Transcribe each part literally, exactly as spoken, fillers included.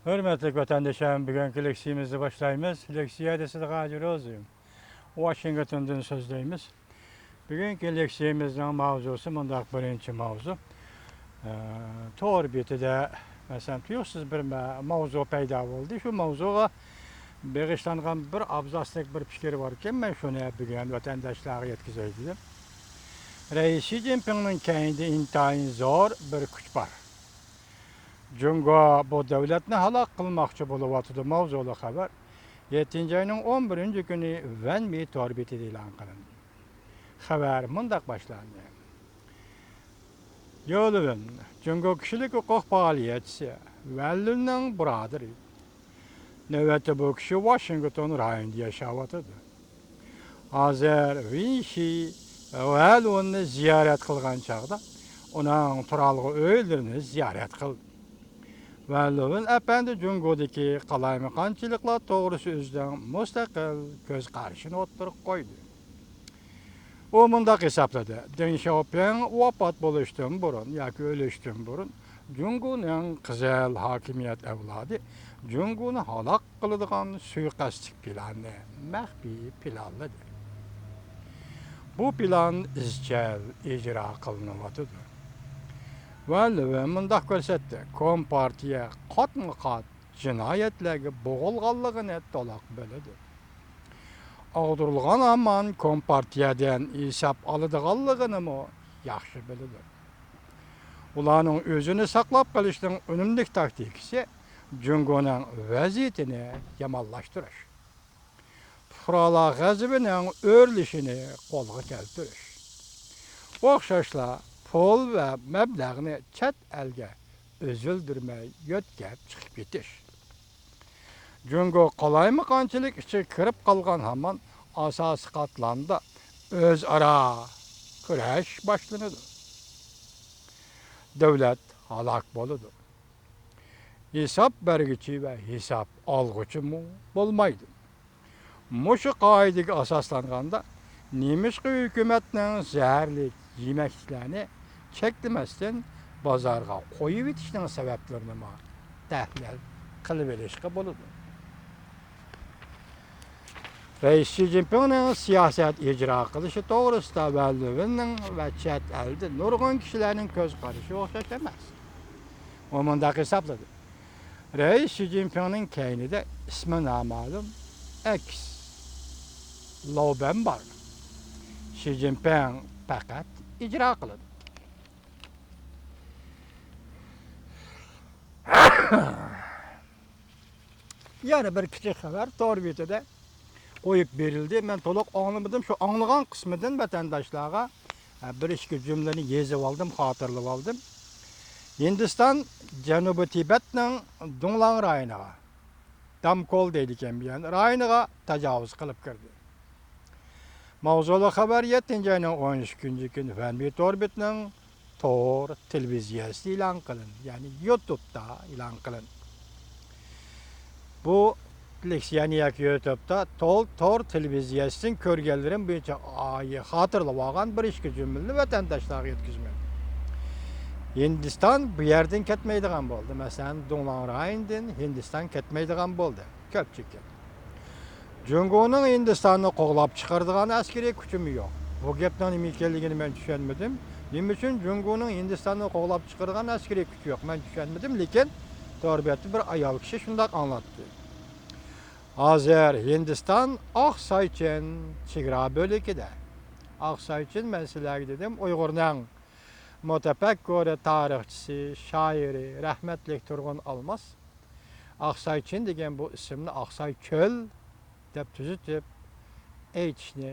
ھۆرمەتلىك ۋەتەندىشىم، بۈگۈنكى لېكسىيەمىزنى باشلايمىز. لېكسىيە دېسە غاجىروزى، ۋاشىنگتوندىن سۆزلەيمىز. بۈگۈنكى لېكسىيەمىزنىڭ ماۋزۇسى مۇنداق، بىرىنچى ماۋزۇ. ئە، تور بېتىدە، مەسىلەن، تۇيۇقسىز بىر مە-، ماۋزۇ پەيدا بولدى. شۇ ماۋزۇغا بېغىشلانغان بىر ئابزاسلىق بىر پىكىر باركەن، مەن شۇنى بۈگۈن ۋەتەنداشلارغا يەتكۈزەي دېدىم. رەئىس شى جىنپىڭنىڭ كەينىدە ئىنتايىن زور بىر كۈچ بار. جۇڭگو بۇ دۆلەتنى ھالاك قىلماقچى بولۇۋاتىدۇ ماۋزۇلۇق خەۋەر يەتتىنچى ئاينىڭ ئون بىرىنچى كۈنى ۋەنمى تور بېتىدە ئېلان قىلىندى. خەۋەر مۇنداق باشلاندى. 有论، جۇڭگو كىشىلىك ھوقۇق پائالىيەتچىسى ۋەنلۈننىڭ بۇرادىرى. نۆۋەتتە بۇ كىشى ۋاشىنگتون رايونىدا ياشاۋاتىدۇ. ھازىر ۋېن شى ۋەلۇننى زىيارەت قىلغان چاغدا ئۇنىڭ تۇرالغۇ ئۆيلىرىنى زىيارەت قىلدى. ۋەلۇن ئەپەندى جۇڭگودىكى قالايمىقانچىلىقلار توغرىسى ئۆزىنىڭ مۇستەقىل كۆز قارىشىنى ئوتتۇرىغا قويدى. ئۇ مۇنداق ھېسابلىدى، دېڭ شياۋپىڭ ۋاپات بولۇشتىن بۇرۇن ياكى ئۆلۈشتىن بۇرۇن جۇڭگونىڭ قىزىل ھاكىمىيەت ئەۋلادى جۇڭگونى ھالاك قىلىدىغان سۇيىقەستلىك پىلاننى مەخپىي پىلانلىدى. بۇ پىلان ئىزچىل ئىجرا قىلىنىۋاتىدۇ. ۋەن لېۋېن مۇنداق كۆرسەتتى، كومپارتىيە قاتمۇ قات جىنايەتلەرگە بوغۇلغانلىقىنى تولۇق بىلىدۇ. ئاغدۇرۇلغان ھامان كومپارتىيەدىن ھېساب ئالىدىغانلىقىنىمۇ ياخشى بىلىدۇ. ئۇلارنىڭ ئۆزىنى ساقلاپ قېلىشنىڭ ئۈنۈملۈك تاكتىكىسى جۇڭگونىڭ ۋەزىيىتىنى يامانلاشتۇرۇش، پۇقرالار غەزىپىنىڭ ئۆرلىشىنى قولغا كەلتۈرۈش، ئوخشاشلا پۇل ۋە مەبلەغنى چەت ئەلگە ئۈزۈلدۈرمەي يۆتكەپ چىقىپ كېتىش. جۇڭگو قالايمىقانچىلىق ئىچىگە كىرىپ قالغان ھامان ئاساسىي قاتلامدا ئۆزئارا كۈرەش باشلىنىدۇ. دۆلەت ھالاك بولىدۇ. ھېساب بەرگۈچى ۋە ھېساب ئالغۇچىمۇ بولمايدۇ. مۇشۇ قائىدىگە ئاساسلانغاندا، نېمىشقا ھۆكۈمەتنىڭ زەھەرلىك يېمەكلىكلەرنى چەكلىمەستىن بازارغا قويۇۋېتىشنىڭ سەۋەبلىرىنىمۇ تەھلىل قىلىۋېلىشقا بولىدۇ. رەئىس شى جىنپىڭنىڭ سىياسەت ئىجرا قىلىشى توغرىسىدا ۋەن لېۋېننىڭ ۋە چەت ئەلدە نۇرغۇن كىشىلەرنىڭ كۆز قارىشى ئوخشاش ئەمەس. ئۇ مۇنداق ھېسابلىدى، رەئىس شى جىنپىڭنىڭ كەينىدە ئىسمى نامەلۇم ئەكس لوبەن بار. شى جىنپىڭ پەقەت ئىجرا قىلىدۇ. يەنە بىر كىچىك خەۋەر تور بېتىدە قويۇپ بېرىلدى. مەن تولۇق ئاڭلىمىدىم. شۇ ئاڭلىغان قىسمىدىن ۋەتەنداشلارغا، ئە، بىر ئىككى جۈملىنى يېزىۋالدىم، خاتىرىلىۋالدىم. ھىندىستان جەنۇبىي تىبەتنىڭ دۇڭلاڭ رايونىغا، دامكول دەيدىكەن بۇ يەرنى، رايونىغا تاجاۋۇز قىلىپ كىردى. ماۋزۇلۇق خەۋەر يەتتىنچى ئاينىڭ ئون ئىككىنچى كۈنى فەنبى تور بېتىنىڭ تور تېلېۋىزىيەسىدە ئېلان قىلىندى، يەنى يۇتۇبتا ئېلان قىلىندى. بۇ لېكسىيەنى ياكى يۇتۇبتا تول-، تور تېلېۋىزىيەسىدىن كۆرگەنلىرىم بويىچە ئايى خاتىرىلىۋالغان بىر ئىككى جۈملىنى ۋەتەنداشلارغا يەتكۈزمەي. ھىندىستان بۇ يەردىن كەتمەيدىغان بولدى. مەسىلەن، دۇڭلاڭ رايونىدىن ھىندىستان كەتمەيدىغان بولدى. كۆپچىكى. جۇڭگونىڭ ھىندىستاننى قوغلاپ چىقىرىدىغان ئەسكىرىي كۈچىمۇ يوق. بۇ گەپنىڭ نېمە ئىكەنلىكىنى مەن چۈشەنمىدىم. نېمە ئۈچۈن جۇڭگونىڭ ھىندىستاننى قوغلاپ چىقىرىدىغان ئەسكىرىي كۈچى يوق، مەن چۈشەنمىدىم. لېكىن تور بەتتە بىر ئايال كىشى شۇنداق ئاڭلاتتى. ھازىر ھىندىستان ئاقسايچىن چېگرا بۆلىكىدە. ئاقسايچىن مەن سىلەرگە دېدىم، ئۇيغۇرنىڭ مۇتەپەككۇرى، تارىخچىسى، شائىرى رەھمەتلىك تۇرغۇن ئالماس ئاقسايچىن دېگەن بۇ ئىسىمنى ئاقساي چۆل دەپ تۈزىتىپ، ئېيتىشنى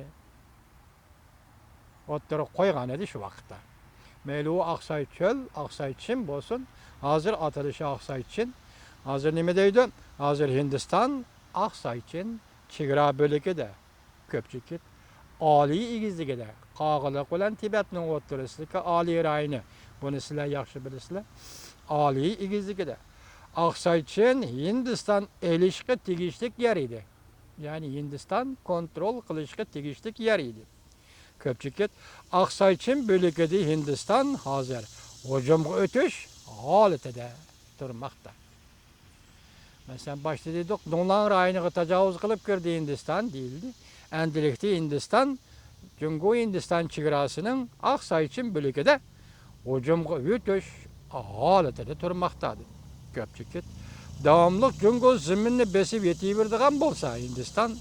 ئوتتۇرىغا قويغان ئىدى شۇ ۋاقىتتا. مەيلى ئۇ ئاقساي چۆل، ئاقساي چىن بولسۇن، ھازىر ئاتىلىشى ئاقساي چىن. ھازىر نېمە دەيدۇ؟ ھازىر ھىندىستان ئاقساي چىن چېگرا بۆلىكىدە. كۆپچىكىت ئالىي ئېگىزلىكىدە، قاغىلىق بىلەن تىبەتنىڭ ئوتتۇرىسىدىكى ئالىي رايونى، بۇنى سىلەر ياخشى بىلىسىلەر، ئالىي ئېگىزلىكىدە. ئاقساي چىن ھىندىستان ئېلىشقا تېگىشلىك يەر ئىدى. يەنى ھىندىستان كونترول قىلىشقا تېگىشلىك يەر ئىدى. كۆپچىكىت ئاقساي چىن بۆلىكىدە ھىندىستان ھازىر ھۇجۇمغا ئۆتۈش ھالىتىدە تۇرماقتا. مەسىلەن، باشتا دېدۇق، دۇڭلان رايونىغا تاجاۋۇز قىلىپ كىردى ھىندىستان دېيىلدى. ئەمدىلىكتە ھىندىستان جۇڭگو ھىندىستان چېگراسىنىڭ ئاقساي چىم بۆلىكىدە ھۇجۇمغا ئۆتۈش ھالىتىدە تۇرماقتا. كۆپچىكىت داۋاملىق جۇڭگو زېمىنىنى بېسىپ يېتىۋېرىدىغان بولسا، ھىندىستان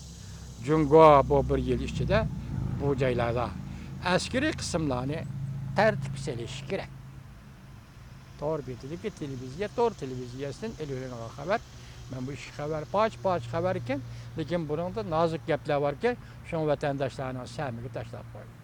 جۇڭگو بۇ بىر يىل ئىچىدە بۇ جايلاردا ئەسكىرىي قىسىملارنى تەرتىپكە سېلىشى كېرەك. تور بېتىدىكى تېلېۋىزىيە، تور تېلېۋىزىيەسىدىن ئېلىۋېلىنغان خەۋەر. مەن بۇ ئىككى خەۋەر پارچە-پارچە خەۋەر ئىكەن، لېكىن بۇنىڭدا نازۇك گەپلەر باركەن، شۇڭا ۋەتەنداشلارنىڭ سەمىگە تاشلاپ قويدۇم.